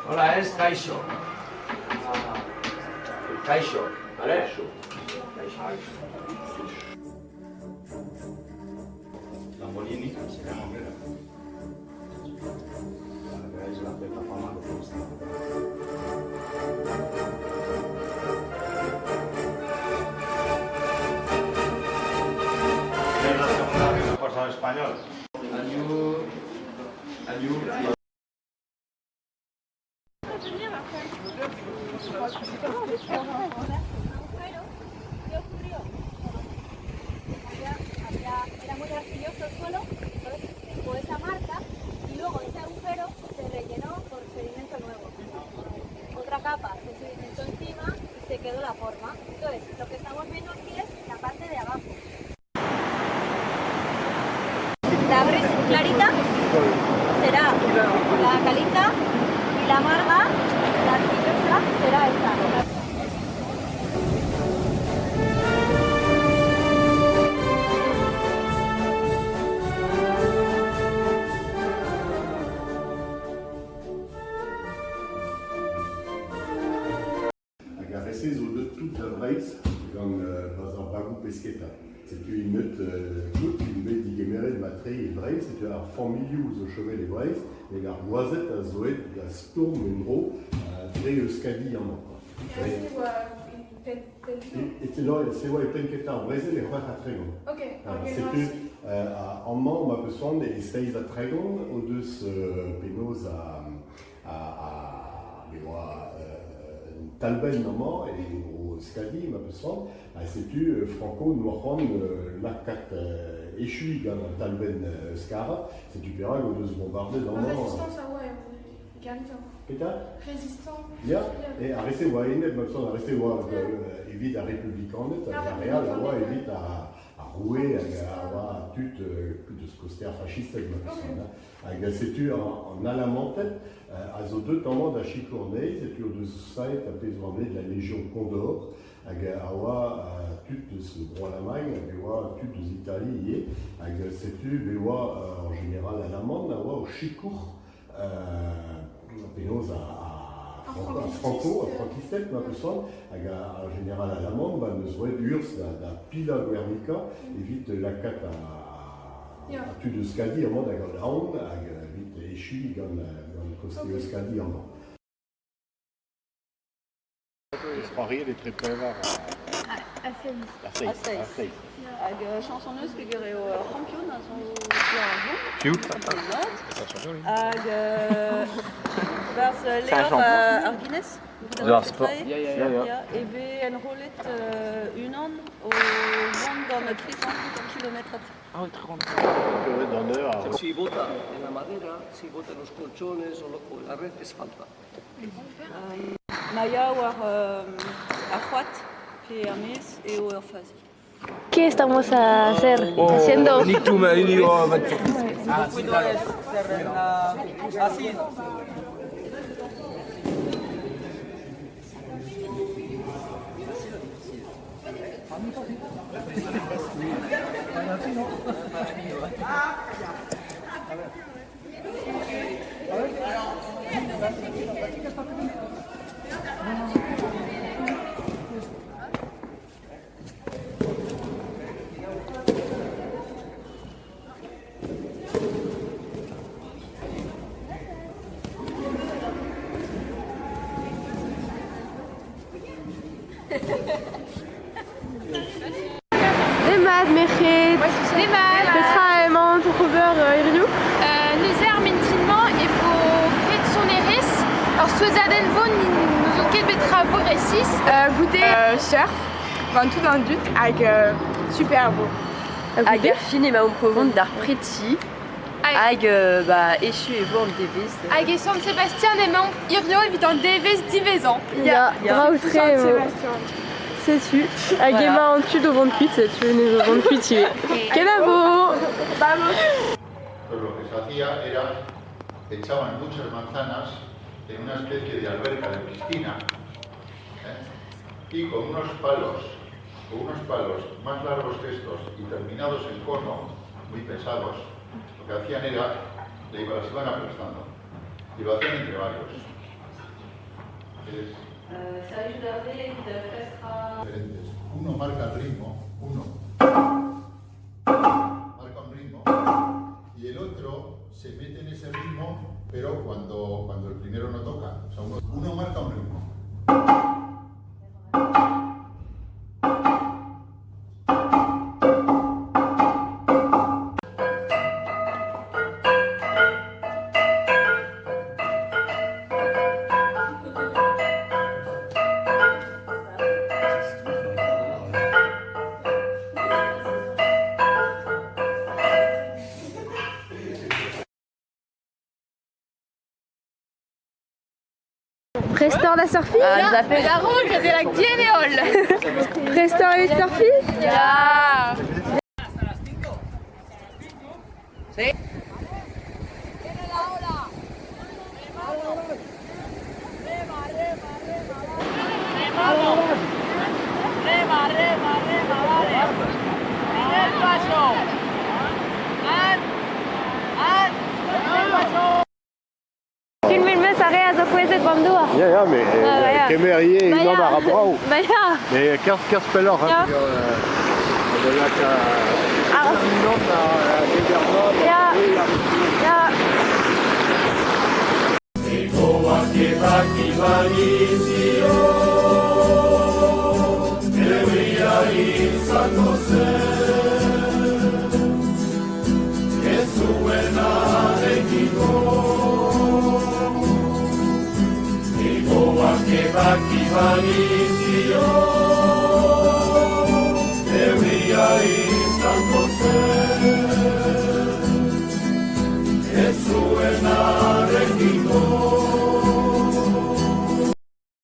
Hola, ez, kaixo. Kaixo, vale? Kaixo. Lamborghini se llama Omega. Para que veáis la plataforma que tiene esta. Es la segunda que mejor sabe español. Añur, añur. ¿Qué ocurrió? Era muy arcilloso el suelo, entonces dejó esa marca y luego ese agujero se rellenó por sedimento nuevo. Otra capa se sedimentó encima y se quedó la forma. Entonces, lo que estamos viendo aquí es la parte de abajo. La gris clarita será la caliza y la amarga, la arcillosa, será esta. Hag ar re-se zo deuet tout da Vreizh gant 'barzh ar bagoù pesketa. Setu int deut tout int bet digemeret matre e Breizh, setu ar familhoù zo chomet e Breizh hag ar gwazed a zo aet da stourm en-dro dre Euskadi amañ. Se oa e penn-kentañ ar brezel e 36. Setu amañ ma peus c'hoant e 37 o deus penaos a me oa un talbenn amañ e bro Euskadi ma peus c'hoant ha setu Franco n'oa c'hoant lakaat echuiñ gant an talbenn euskarat setu perak o deus bombardet amañ. Résistance a oa gantañ. Petra? Résistant. Ya, e ar re-se oa enep, ma peus c'hoant ar re-se oa evit ar republikaned hag ar re all a oa evit ar roue hag a oa tud eus koste ar fachisted ma peus c'hoant. Hag setu an Alamanted a zo deuet amañ da sikour anezhi, setu o deus saet ar pezh oa anvet la Légion Condor, hag a oa tud eus Bro-Alamagn hag e oa tud eus Itali ivez, hag setu be oa ur jeneral alaman a oa o sikour penaos ar Franco, ar frankisted ma peus c'hoant, hag ar jeneral alaman ba neus roet urzh da pilañ Guernica evit lakaat ar tud Euskadi amañ da gaout aon hag evit echuiñ gant koste Euskadi amañ. C'hoariet etre pevar ha seizh. Ha seizh. Hag chañs hon eus peogwir eo ur c'hampion a zo Piv? Hag 'barzh levr ar Guinness Ar sport. Ya, e vez enrollet unan o vont gant 30 kilometrad. Si bota en la madera, si bota en los colchones o, o en la red, es falta. Ma ya war ar c'hoad pe er-maez eo ur fazi. ¿Qué estamos a hacer? Haciendo? Demat merc'hed! Demat! Petra emañ oc'h ober hiziv? Neuze ar mintin-mañ e vo graet sonerezh. Ur souezhadenn vo n'ouzon ket petra vo resis. Goude surf gant tout an dud hag super vo. Hag er fin emaomp o vont d'ar preti hag ba echu e vo an devezh. Hag e Sant Sebastian emaomp hiziv evit an devezh diwezhañ. Ya, brav-tre eo. Setu. Hag emañ an tud o vont kuit, setu nous o vont kuit ivez. Kenavo! Pues lo que se hacía era, echaban muchas manzanas en una especie de alberca de piscina, ¿eh? Y con unos palos más largos que estos y terminados en cono, muy pesados, lo que hacían era, las iban aplastando. Y lo hacían entre varios. Es Servijout a re evit plestrañ. diferentes. Uno marca el ritmo, uno marca un ritmo y el otro se mete en ese ritmo, pero cuando el primero no toca. O sea, uno marca un ritmo. Prest oc'h da surfiñ? La route de la Guénéol. Prest oc'h evit surfiñ? Ya. Filmet 'm eus ar re a zo kouezhet war an douar. Ya, ya, met Ah, ya. kemer ivez Ba unan ya. a ra brav. Ba ya. Mais kerzh pelloc'h, hein, Ya. da laka unan a geber Ya. Ya. Ez zuenarekiko.